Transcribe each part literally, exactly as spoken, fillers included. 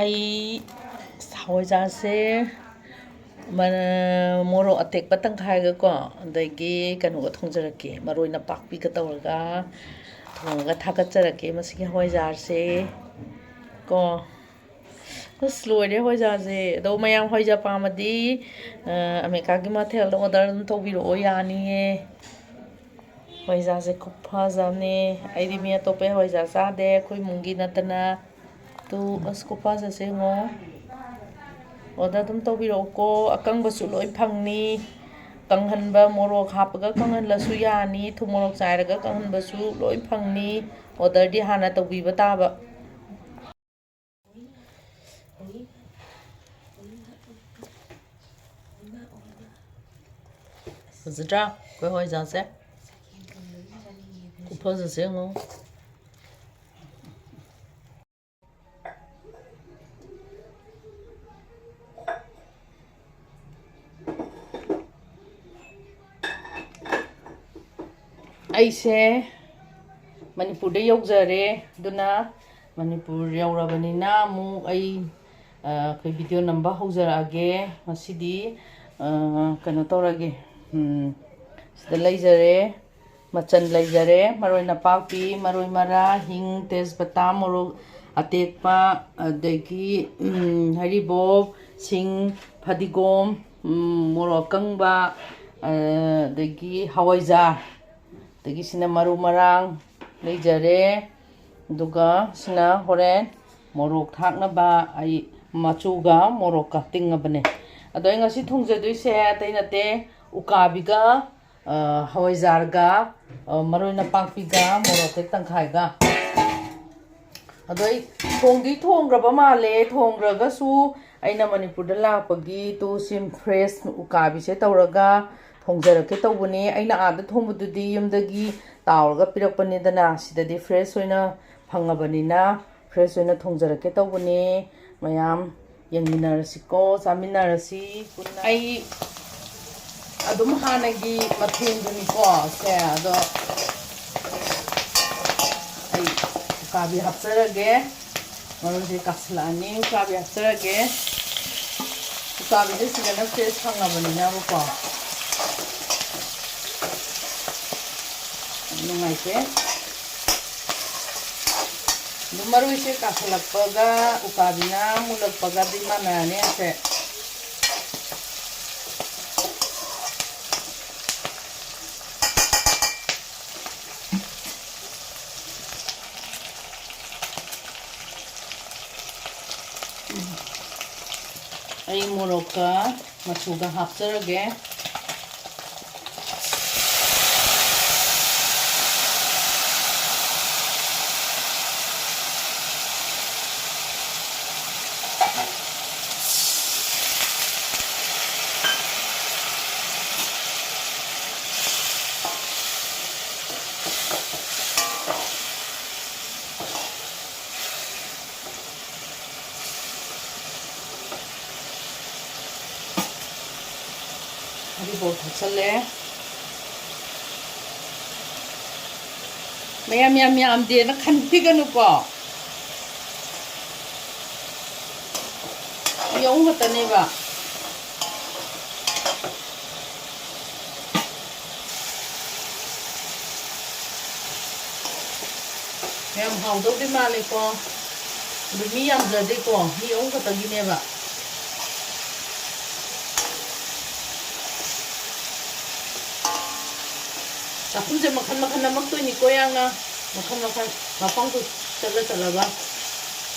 ꯑꯩ ꯍꯋꯥꯏꯖꯥꯔꯁꯦ ꯃ-, ꯃꯣꯔꯣꯛ ꯑꯇꯦꯛꯄ ꯇꯪꯈꯥꯏꯒꯀꯣ, ꯑꯗꯒꯤ ꯀꯩꯅꯣꯒ ꯊꯣꯡꯖꯔꯛꯀꯦ, ꯃꯔꯣꯏ ꯅꯄꯥꯛꯄꯤꯒ ꯇꯧꯔꯒ ꯊꯣꯡꯉꯒ ꯊꯥꯒꯠꯆꯔꯛꯀꯦ ꯃꯁꯤꯒꯤ ꯍꯋꯥꯏꯖꯥꯔꯁꯦ ꯀꯣ꯫ ꯑꯁ, ꯂꯣꯏꯔꯦ ꯍꯋꯥꯏꯖꯥꯔꯁꯦ꯫ ꯑꯗꯣ ꯃꯌꯥꯝ ꯍꯋꯥꯏꯖꯥꯔ ꯄꯥꯝꯃꯗꯤ, ꯑ, ꯑꯃꯦꯔꯤꯀꯥꯒꯤ ꯃꯊꯦꯜꯗ order ꯑꯗꯨꯝ ꯇꯧꯕꯤꯔꯛꯑꯣ, ꯌꯥꯅꯤꯌꯦ꯫ ꯍꯋꯥꯏꯖꯥꯔꯁꯦ ꯈꯨꯐꯖ ꯑꯃꯅꯦ꯫ ꯑꯩꯗꯤ ꯃꯤ ꯑꯇꯣꯞꯄꯒꯤ ꯍꯋꯥꯏꯖꯥꯔ ꯆꯥꯗꯦ, ꯑꯩꯈꯣꯏ ꯏꯃꯨꯡꯒꯤ ꯅꯠꯇꯅ꯫ ꯇꯨ, ꯑꯁ, ꯈꯨꯐꯖꯁꯦ ꯌꯦꯡꯉꯣ꯫ Order ꯑꯗꯨꯝ ꯇꯧꯕꯤꯔꯛꯎꯀꯣ, ꯑꯀꯪꯕꯁꯨ ꯂꯣꯏ ꯐꯪꯅꯤ꯫ ꯀꯪꯍꯟꯕ, ꯃꯣꯔꯣꯛ ꯍꯥꯞꯄꯒ ꯀꯪꯍꯜꯂꯁꯨ ꯌꯥꯅꯤ, ꯊꯨꯝ ꯃꯣꯔꯣꯛ ꯆꯥꯏꯔꯒ ꯀꯪꯍꯟꯕꯁꯨ ꯂꯣꯏ ꯐꯪꯅꯤ꯫ Orderꯗꯤ ꯍꯥꯟꯅ ꯇꯧꯕꯤꯕ ꯇꯥꯕ꯫ ꯐꯖꯗ꯭ꯔꯥ? ꯑꯩꯈꯣꯏ ꯍꯋꯥꯏꯖꯥꯔꯁꯦ꯫ ꯈꯨꯐꯖꯁꯦ ꯌꯦꯡꯉꯣ꯫ ꯑꯩꯁꯦ ꯃꯅꯤꯄꯨꯔꯗ ꯌꯧꯖꯔꯦ꯫ ꯑꯗꯨꯅ ꯃꯅꯤꯄꯨꯔ ꯌꯧꯔꯕꯅꯤꯅ ꯑꯃꯨꯛ ꯑꯩ, ꯑ, ꯑꯩꯈꯣꯏ video ꯅꯝꯕ ꯍꯧꯖꯔꯛꯑꯒꯦ꯫ ꯉꯁꯤꯗꯤ, ꯑ, ꯀꯩꯅꯣ ꯇꯧꯔꯒꯦ꯫ ꯎꯝ, ꯁꯤꯗ ꯂꯩꯖꯔꯦ, ꯃꯆꯜ ꯂꯩꯖꯔꯦ: ꯃꯔꯣꯏ ꯅꯄꯥꯛꯄꯤ, ꯃꯔꯣꯏ ꯃꯔꯥ, ꯍꯤꯡ, ꯇꯦꯖꯄꯇꯥ, ꯃꯣꯔꯣꯛ ꯑꯇꯦꯛꯄ, ꯑꯗꯒꯤ, ꯎꯝ, ꯍꯔꯤꯕꯣꯞ, ꯁꯤꯡ, ꯐꯗꯤꯒꯣꯝ, ꯎꯝ, ꯃꯣꯔꯣꯛ ꯑꯀꯪꯕ, ꯑ, ꯑꯗꯒꯤ ꯍꯋꯥꯏꯖꯥꯔ, ꯑꯗꯒꯤ ꯁꯤꯅ ꯃꯔꯨ ꯃꯔꯥꯡ ꯂꯩꯖꯔꯦ꯫ ꯑꯗꯨꯒ ꯁꯤꯅ ꯍꯣꯔꯦꯟ ꯃꯣꯔꯣꯛ ꯊꯥꯛꯅꯕ ꯑꯩ ꯃꯆꯨꯒ ꯃꯣꯔꯣꯛꯀ ꯇꯤꯡꯉꯕꯅꯦ꯫ ꯑꯗꯣ ꯑꯩ ꯉꯁꯤ ꯊꯣꯡꯖꯗꯣꯏꯁꯦ ꯑꯇꯩ ꯅꯠꯇꯦ, ꯎꯀꯥꯕꯤꯒ, ꯑ, ꯍꯋꯥꯏꯖꯥꯔꯒ, ꯑ, ꯃꯔꯣꯏ ꯅꯄꯥꯛꯄꯤꯒ ꯃꯣꯔꯣꯛ ꯑꯇꯦꯛ ꯇꯪꯈꯥꯏꯒ꯫ ꯑꯗꯣ ꯑꯩ ꯊꯣꯡꯗꯤ ꯊꯣꯡꯈ꯭ꯔꯕ ꯃꯥꯜꯂꯦ꯫ ꯊꯣꯡꯈ꯭ꯔꯒꯁꯨ ꯑꯩꯅ ꯃꯅꯤꯄꯨꯔꯗ ꯂꯥꯛꯄꯒꯤ ꯇꯨ ꯁꯤ fresh ꯎꯀꯥꯕꯤꯁꯦ ꯇꯧꯔꯒ ꯊꯣꯡꯖꯔꯛꯀꯦ ꯇꯧꯕꯅꯦ꯫ ꯑꯩꯅ ꯑꯥꯗ ꯊꯣꯡꯕꯗꯨꯗꯤ ꯌꯨꯝꯗꯒꯤ ꯇꯥꯎꯔꯒ ꯄꯤꯔꯛꯄꯅꯤꯗꯅ, ꯁꯤꯗꯗꯤ fresh ꯑꯣꯏꯅ ꯐꯪꯉꯕꯅꯤꯅ fresh ꯑꯣꯏꯅ ꯊꯣꯡꯖꯔꯛꯀꯦ ꯇꯧꯕꯅꯦ꯫ ꯃꯌꯥꯝ ꯌꯦꯡꯃꯤꯟꯅꯔꯁꯤꯀꯣ, ꯆꯥꯃꯤꯟꯅꯔꯁꯤ ꯄꯨꯟꯅ꯫ ꯑꯩ ꯑꯗꯨꯝ ꯍꯥꯟꯅꯒꯤ ꯃꯊꯦꯜꯗꯨꯅꯤꯀꯣ ꯁꯦ, ꯑꯗꯣ ꯑꯩ ꯎꯀꯥꯕꯤ ꯍꯥꯞꯆꯔꯒꯦ꯫ ꯃꯔꯨꯁꯦ ꯀꯥꯁꯤꯜꯂꯛꯑꯅꯤ꯫ ꯎꯀꯥꯕꯤ ꯍꯥꯞꯆꯔꯒꯦ꯫ ꯎꯀꯥꯕꯤꯁꯦ ꯁꯤꯗꯅ ꯐ꯭ꯔꯦꯁ ꯐꯪꯉꯕꯅꯤꯅꯕꯀꯣ, ꯅꯨꯡꯉꯥꯏꯇꯦ꯫ ꯑꯗꯨꯝ ꯃꯔꯣꯏꯁꯦ ꯀꯥꯁꯤꯜꯂꯛꯄꯒ ꯎꯀꯥꯕꯤꯅ ꯃꯨꯜꯂꯛꯄꯒꯗꯤ ꯃꯥꯟꯅꯔꯅꯤ ꯍꯥꯏꯐꯦꯠ꯫ ꯑꯩ ꯃꯣꯔꯣꯛꯀ ꯃꯆꯨꯒ ꯍꯥꯞꯆꯔꯒꯦ꯫ ꯍꯔꯤꯕꯣꯞ ꯊꯥꯛꯆꯜꯂꯦ꯫ ꯃꯌꯥꯝ ꯌꯥꯝ ꯌꯥꯝꯗꯦꯅ ꯈꯟꯕꯤꯒꯅꯨꯀꯣ꯫ ꯃꯤ ꯑꯍꯨꯝ ꯈꯛꯇꯅꯦꯕ꯫ ꯌꯥꯝ ꯍꯥꯎꯗꯧꯗꯤ ꯃꯥꯜꯂꯦꯀꯣ꯫ ꯑꯗꯨ ꯃꯤ ꯌꯥꯝꯖꯗꯦꯀꯣ, ꯃꯤ ꯑꯍꯨꯝ ꯈꯛꯇꯒꯤꯅꯦꯕ꯫ ꯆꯥꯛꯈꯨꯝꯁꯦ ꯃꯈꯜ ꯃꯈꯜ ꯅꯝꯃꯛꯇꯣꯏꯅꯤꯀꯣ, ꯌꯥꯝꯅ ꯃꯈꯜ ꯃꯈꯜ, ꯃꯐꯝ ꯆꯠꯂ ꯆꯠꯂꯒ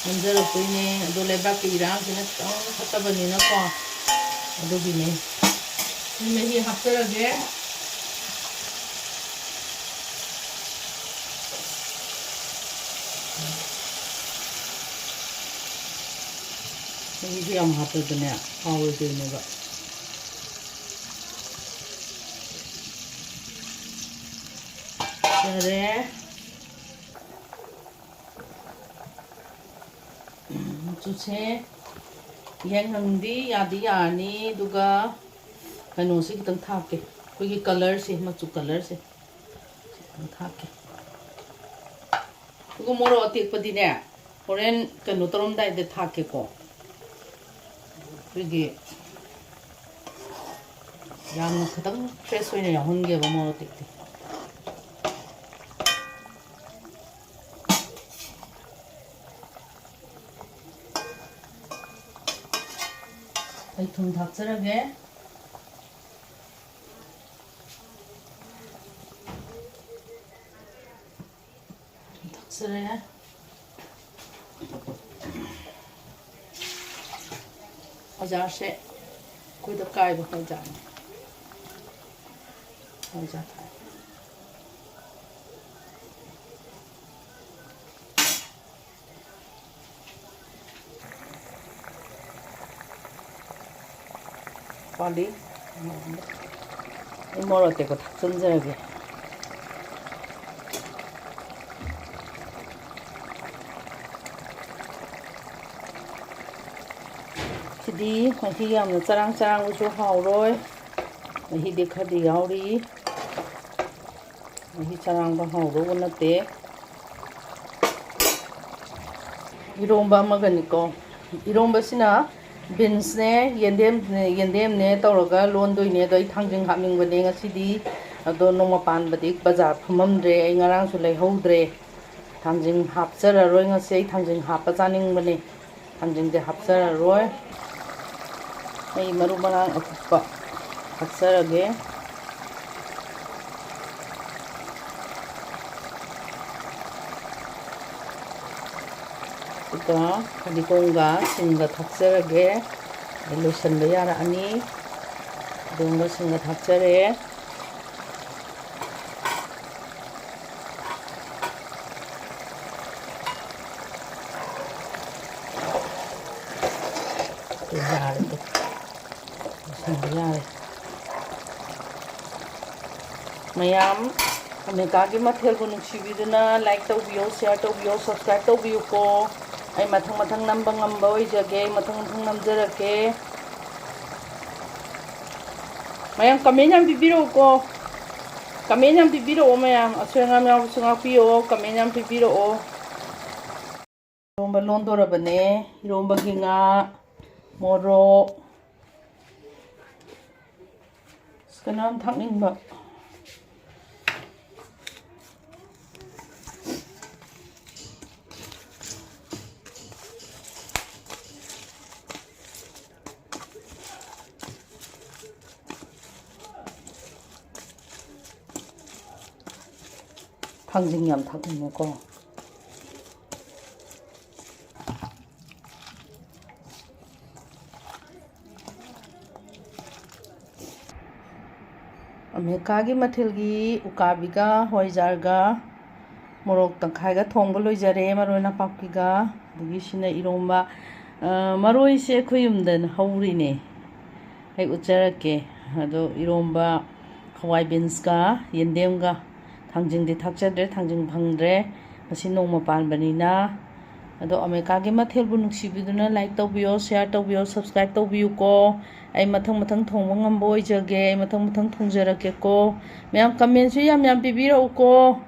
ꯅꯝꯖꯔꯛꯇꯣꯏꯅꯦ꯫ ꯑꯗꯣ ꯂꯩꯕꯥꯛꯀꯤ ꯏꯔꯥꯡꯁꯤꯅ ꯈꯤꯇꯪ ꯐꯠꯇꯕꯅꯤꯅꯀꯣ, ꯑꯗꯨꯒꯤꯅꯦ꯫ ꯃꯍꯤ ꯍꯥꯞꯆꯔꯒꯦ꯫ ꯃꯍꯤꯁꯨ ꯌꯥꯝ ꯍꯥꯞꯄꯗꯅꯦ ꯍꯥꯎꯔꯣꯏꯗꯣꯏꯅꯦꯕ꯫ ꯌꯥꯔꯦ꯫ ꯎꯝ, ꯃꯆꯨꯁꯦ ꯌꯥꯏꯉꯪꯗꯤ ꯌꯥꯗꯤ ꯌꯥꯔꯅꯤ, ꯑꯗꯨꯒ ꯀꯩꯅꯣꯁꯦ ꯈꯤꯇꯪ ꯊꯥꯛꯀꯦ, ꯑꯩꯈꯣꯏꯒꯤ ꯀꯂꯔꯁꯦ, ꯃꯆꯨ ꯀꯂꯔꯁꯦ ꯈꯤꯇꯪ ꯊꯥꯛꯀꯦ꯫ ꯑꯗꯨꯒ ꯃꯣꯔꯣꯛ ꯑꯇꯦꯛꯄꯗꯤꯅꯦ, ꯍꯣꯔꯦꯟ ꯀꯩꯅꯣ ꯇꯧꯔꯝꯗꯥꯏꯗ ꯊꯥꯛꯀꯦꯀꯣ꯫ ꯑꯩꯈꯣꯏꯒꯤ ꯌꯥꯝꯅ ꯈꯤꯇꯪ ꯐ꯭ꯔꯦꯁ ꯑꯣꯏꯅ ꯌꯥꯎꯍꯟꯒꯦꯕ ꯃꯣꯔꯣꯛ ꯑꯇꯦꯛꯇꯤ꯫ ꯑꯩ ꯊꯨꯝ ꯊꯥꯛꯆꯔꯒꯦ꯫ ꯊꯥꯛꯆꯔꯦ꯫ ꯍꯋꯥꯏꯖꯥꯔꯁꯦ ꯑꯩꯈꯣꯏꯗ ꯀꯥꯏꯕ ꯍꯋꯥꯏꯖꯥꯔꯅꯤ꯫ ꯍꯋꯥꯏꯖꯥꯔ ꯊꯥꯏ꯫ ꯄꯥꯜꯂꯤ꯫ ꯑꯩ ꯃꯣꯔꯣꯛ ꯑꯇꯦꯛꯄ ꯊꯥꯛꯆꯤꯟꯖꯔꯒꯦ꯫ ꯁꯤꯗꯤ ꯃꯍꯤ ꯌꯥꯝꯅ ꯆꯔꯥꯡ ꯆꯔꯥꯡꯕꯁꯨ ꯍꯥꯎꯔꯣꯏ꯫ ꯃꯍꯤꯗꯤ ꯈꯔꯗꯤ ꯌꯥꯎꯔꯤ꯫ ꯃꯍꯤ ꯆꯔꯥꯡꯕ ꯍꯥꯎꯗꯧꯕ ꯅꯠꯇꯦ꯫ ꯏꯔꯣꯝꯕ ꯑꯃꯒꯅꯤꯀꯣ꯫ ꯏꯔꯣꯝꯕꯁꯤꯅ ꯕꯤꯟꯁꯅꯦ, ꯌꯦꯟꯗꯦꯝꯅꯦ, ꯌꯦꯟꯗꯦꯝꯅꯦ ꯇꯧꯔꯒ ꯂꯣꯟꯗꯣꯏꯅꯦ꯫ ꯑꯗꯣ ꯑꯩ ꯊꯥꯡꯖꯤꯡ ꯍꯥꯞꯅꯤꯡꯕꯅꯦ ꯉꯁꯤꯗꯤ꯫ ꯑꯗꯣ ꯅꯣꯡꯃ ꯄꯥꯟꯕꯗꯤ ꯕꯖꯥꯔ ꯐꯝꯃꯝꯗ꯭ꯔꯦ, ꯑꯩ ꯉꯔꯥꯡꯁꯨ ꯂꯩꯍꯧꯗ꯭ꯔꯦ꯫ ꯊꯥꯡꯖꯤꯡ ꯍꯥꯞꯆꯔꯔꯣꯏ ꯉꯁꯤ, ꯑꯩ ꯊꯥꯡꯖꯤꯡ ꯍꯥꯞꯄ ꯆꯥꯅꯤꯡꯕꯅꯦ꯫ ꯊꯥꯡꯖꯤꯡꯁꯦ ꯍꯥꯞꯆꯔꯔꯣꯏ꯫ ꯑꯩ ꯃꯔꯨ ꯃꯔꯥꯡ ꯑꯀꯨꯞꯄ ꯍꯥꯞꯆꯔꯒꯦ꯫ ꯑꯗꯨꯒ ꯐꯗꯤꯒꯣꯝꯒ ꯁꯤꯡꯒ ꯊꯥꯛꯆꯔꯒꯦ꯫ ꯑꯩ ꯂꯣꯏꯁꯤꯟꯕ ꯌꯥꯔꯛꯑꯅꯤ꯫ ꯐꯗꯤꯒꯣꯝꯒ ꯁꯤꯡꯒ ꯊꯥꯛꯆꯔꯦ꯫ ꯌꯥꯔꯦ ꯑꯗꯣ꯫ ꯂꯣꯏꯁꯤꯟꯕ ꯌꯥꯔꯦ꯫ ꯃꯌꯥꯝ ꯑꯃꯦꯔꯤꯀꯥꯒꯤ ꯃꯊꯦꯜꯕꯨ ꯅꯨꯡꯁꯤꯕꯤꯗꯨꯅ like ꯇꯧꯕꯤꯌꯣ, share ꯇꯧꯕꯤꯌꯣ, subscribe ꯇꯧꯕꯤꯌꯨꯀꯣ꯫ ꯑꯩ ꯃꯊꯪ ꯃꯊꯪ ꯅꯝꯕ ꯉꯝꯕ ꯑꯣꯏꯖꯒꯦ, ꯑꯩ ꯃꯊꯪ ꯃꯊꯪ ꯅꯝꯖꯔꯛꯀꯦ꯫ ꯃꯌꯥꯝ comment ꯌꯥꯝ ꯄꯤꯕꯤꯔꯛꯎꯀꯣ꯫ Comment ꯌꯥꯝ ꯄꯤꯕꯤꯔꯛꯑꯣ ꯃꯌꯥꯝ꯫ ꯑꯁꯣꯏ ꯑꯉꯥꯝ ꯌꯥꯎꯕꯁꯨ ꯉꯥꯛꯄꯤꯌꯣ꯫ Comment ꯌꯥꯝ ꯄꯤꯕꯤꯔꯛꯑꯣ꯫ ꯏꯔꯣꯝꯕ ꯂꯣꯟꯗꯣꯔꯕꯅꯦ꯫ ꯏꯔꯣꯝꯕꯒꯤ ꯉꯥ, ꯃꯣꯔꯣꯛ, ꯑꯁ, ꯀꯩꯅꯣ ꯌꯥꯝ ꯊꯥꯛꯅꯤꯡꯕ꯫ ꯊꯥꯡꯖꯤꯡ ꯌꯥꯝ ꯊꯥꯛꯅꯤꯡꯉꯦꯀꯣ꯫ ꯑꯃꯦꯔꯤꯀꯥꯒꯤ ꯃꯊꯦꯜꯒꯤ ꯎꯀꯥꯕꯤꯒ ꯍꯋꯥꯏꯖꯥꯔꯒ ꯃꯣꯔꯣꯛ ꯇꯪꯈꯥꯏꯒ ꯊꯣꯡꯕ ꯂꯣꯏꯖꯔꯦ, ꯃꯔꯣꯏ ꯅꯄꯥꯛꯄꯤꯒ꯫ ꯑꯗꯒꯤ ꯁꯤꯅ ꯏꯔꯣꯝꯕ꯫ ꯑ, ꯃꯔꯣꯏꯁꯦ ꯑꯩꯈꯣꯏ ꯌꯨꯝꯗ ꯍꯧꯔꯤꯅꯦ, ꯑꯩ ꯎꯠꯆꯔꯛꯀꯦ꯫ ꯑꯗꯣ ꯏꯔꯣꯝꯕ ꯍꯋꯥꯏ ꯕꯤꯟꯁꯀ ꯌꯦꯟꯗꯦꯝꯒ꯫ ꯊꯥꯡꯖꯤꯡꯗꯤ ꯊꯥꯛꯆꯗ꯭ꯔꯦ, ꯊꯥꯡꯖꯤꯡ ꯐꯪꯗ꯭ꯔꯦ, ꯉꯁꯤ ꯅꯣꯡꯃ ꯄꯥꯟꯕꯅꯤꯅ꯫ ꯑꯗꯣ ꯑꯃꯦꯔꯤꯀꯥꯒꯤ ꯃꯊꯦꯜꯕꯨ ꯅꯨꯡꯁꯤꯕꯤꯗꯨꯅ like ꯇꯧꯕꯤꯌꯣ, share ꯇꯧꯕꯤꯌꯣ, subscribe ꯇꯧꯕꯤꯌꯨꯀꯣ꯫ ꯑꯩ ꯃꯊꯪ ꯃꯊꯪ ꯊꯣꯡꯕ ꯉꯝꯕ ꯑꯣꯏꯖꯒꯦ, ꯑꯩ ꯃꯊꯪ ꯃꯊꯪ ꯊꯣꯡꯖꯔꯛꯀꯦꯀꯣ꯫ ꯃꯌꯥꯝ commentꯁꯨ ꯌꯥꯝ ꯌꯥꯝ ꯄꯤꯕꯤꯔꯛꯎꯀꯣ꯫